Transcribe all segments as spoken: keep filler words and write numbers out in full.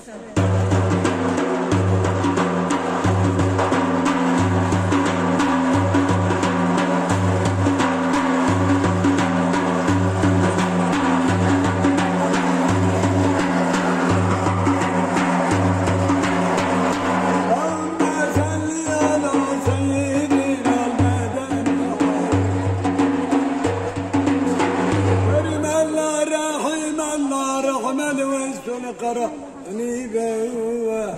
اللهم صل على سيدنا المدني. كريم الله، رحيم الله، رحمة الويس القرني بوه.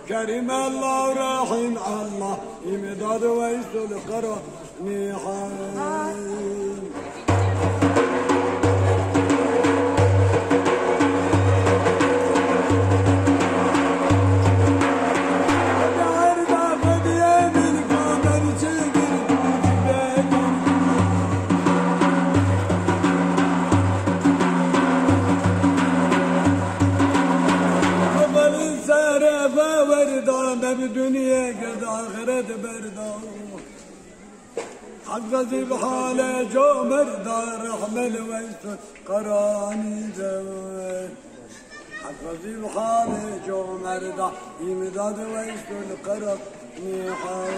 كريم الله ورحيم الله، إمداد ويس القرني حي. Bi dunyê gird axiret berda. Hezretî bi halê comerda rehme li Weysul Qeranî de. Hezretî bi halê comerda îmdad Weysul Qeranî hay.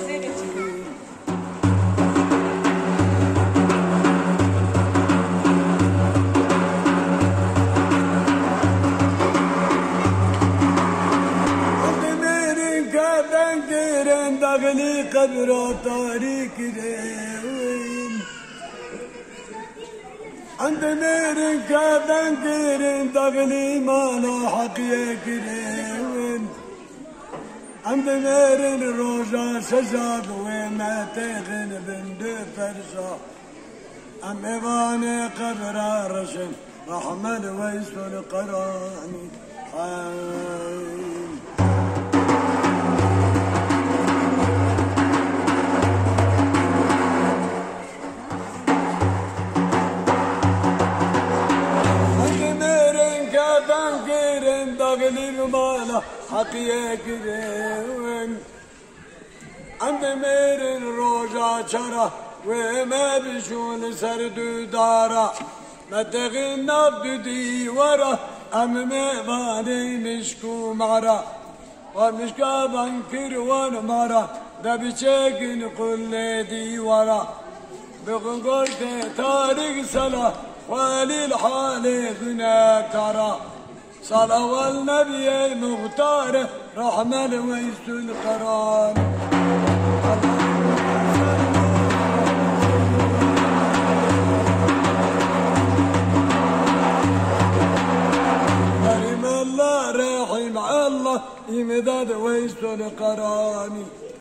Andi mêrin ke deng kirin, dexilî qebra tarî kirin. Andi mêrin ke deng kirin, dexilî mala heqiyê kirin. Andi mêrin roja şeja bi wê me têxin bin du ferşa. Em mêvanê qebra reşin, rehme li Weysul Qeranî hey. Andi mêrin ke deng kirin, dexilî bi mala heqiyê kirin. Em bi mêrin roja çara, wê me bişûn li ser du dara. Me texin nav du dîwara, em mêvanê mişk û mara. Wan mişka van kir wan mara, de biçekin qulê dîwara. Bixin goştê tarîk sela, xwelî li halê gunekara. Salawal Nebiyê Muxtar, rehme li Weysul Qeran. Kerim Allah, Rehîm Allah, îmdad Weysul Qeranî.